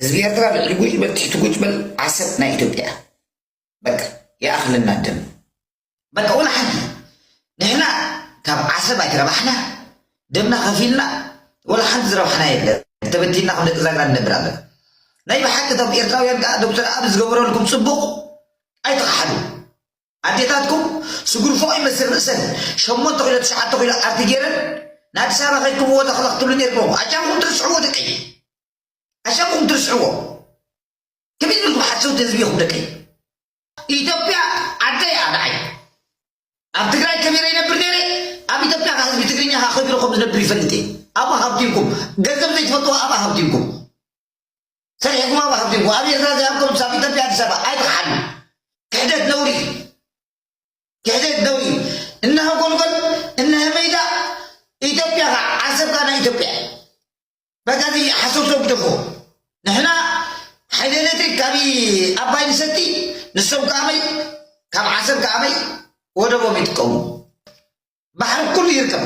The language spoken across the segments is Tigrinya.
ህዝቢ ኤርትራ ልዕሊ ጉጅ በል ትሕቲ ጉጅ በል ዓሰብ ናይ ኢትዮጵያ። በቃ ይኣኽለና ደም። በቃ ወላ ሓንቲ ንሕና ካብ ዓሰብ ኣይትረባሕና፣ ደምና ከፊልና ወላ ሓንቲ ዝረባሕና የለ። ተበቲና ከም ደቂ ዛግራ ንነብር ኣለና። ናይ ብሓቂ እቶም ኤርትራውያን ከዓ ዶክተር ኣብ ዝገበረልኩም ጽቡቕ ኣይትኽሓዱ። ኣዴታትኩም ስጉርፎ ይመስል ርእሰን ሸሞንተ ኪሎ ትሽዓተ ኪሎ ኣርቲ ገይረን ንኣዲስ ኣበባ ከይድኩምዎ ተኽለ ክትብሉ ነይርኩም። ኣሻምኩም ትርስዕዎ ደቀይ፣ ኣሻምኩም ትርስዕዎ። ከመይ ዝበልኩም ሓሰውቲ ህዝቢ ኢኹም ደቀይ። ኢትዮጵያ ዓደይ እያ ንዓይ። ኣብ ትግራይ ከቢረ ይነብር ነይረ። ኣብ ኢትዮጵያ ከ ህዝቢ ትግርኛ ከ ከቢሩ ከም ዝነብር ይፈልጥ እየ። ኣብኡ ሃብቲምኩም ገንዘብ ዘይትፈልጥዎ ኣብኣ ሃብቲምኩም ሰሪሕኩም ኣብኣ ሃብቲምኩም ኣብ ኤርትራ ዘይሃብኩም ኣብ ኢትዮጵያ ኣዲስ ኣበባ ኣይትኽሓሉ። ክሕደት ነውሪ እዩ። ክሕደት ነውሪ እዩ። እነ ሃጎልጎል እነ ህመይዳ ኢትዮጵያ ከዓ ዓሰብ ከዓ ናይ ኢትዮጵያ እዩ። በቃ እዚ ሓሰውሰው ግደፎ። ንሕና ሓይሊ ኤሌክትሪክ ካብ ኣባይ ንሰቲ ንሶም ከኣመይ ካብ ዓሰብ ከኣመይ ወደቦም ይጥቀሙ። ባሕሪ ኩሉ ይርከብ።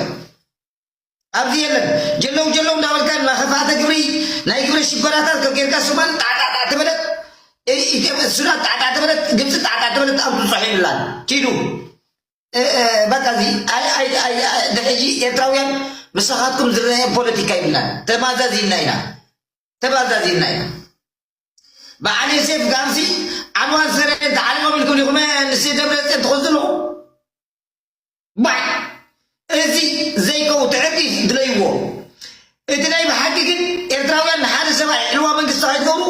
ኣብዚ የለን ጀለው ጀለው እንዳበልካ መኸፋእተ ግብሪ ናይ ግብሪ ሽበራታት ከጌርካ ሱዳን ጣዕጣዕጣዕ ተበለት። ሱዳን ጣዕጣዕ ተበለት። ግብፂ ጣዕጣዕ ተበለት። ኣብ ትብፅሖ ይብላን ኪዱ። በቃ እዚ ድሕጂ ኤርትራውያን ምሳኻትኩም ዝረአ ፖለቲካ ይብላን። ተማዛዚና ኢና ተማዛዚና ኢና። በዓል ዮሴፍ ጋምሲ ዓንዋን ሰረን ተዓሊሞም ኢልኩም ኢኹም ንስ ደብረ ፅን ትኾን ዘለኹ ባዕ። እዚ ዘይከው ትዕዲ ድለይዎ። እቲ ናይ ብሓቂ ግን ኤርትራውያን ንሓደ ሰብኣይ ዕልዋ መንግስቲ ከይትገብሩ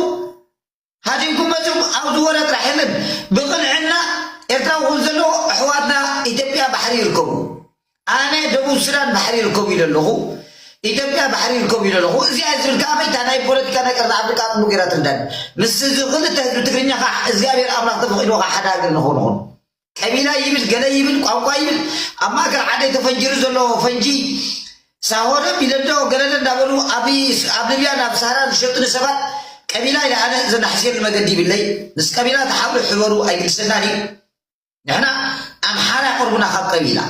ሃዲምኩም መፅም ኣብዚ ወረ ጥራሕ የለን። ብቕንዕና ኤርትራዊ ክውን ዘለዎ ኣሕዋትና ኢትዮጵያ ባሕሪ ይርከቡ። ኣነ ደቡብ ሱዳን ባሕሪ ይርከቡ ኢለ ኣለኹ። ኢትዮጵያ ባሕሪ ይርከቡ ኢለ ኣለኹ። እዚኣ ዝብል ከዓ መይታ ናይ ፖለቲካ ናይ ቀርኒ ኣፍሪቃ ቅድሙ ገይራ ትንዳን ምስ እዚ ክልተ ህዝቢ ትግርኛ ከዓ እግዚኣብሔር ኣምላኽ ተፈቂድዎ ከዓ ሓደ ሃገር ንኸውን ንኹን። ቀቢላ ይብል ገለ ይብል ቋንቋ ይብል ኣብ ማእከል ዓደይ ተፈንጂሩ ዘሎ ፈንጂ ሳሆረ ቢለዶ ገለለ እንዳበሉ ኣብ ኣብ ሊብያ ናብ ሳህራ ዝሸጡ ንሰባት ቀቢላ ኢለ ኣነ ዘናሕስየሉ መገዲ ይብለይ። ምስ ቀቢላ ተሓብሩ ሕበሩ ኣይግድሰናን እዩ። ንሕና ኣምሓራ ቆርቡና ካብ ቀቢላ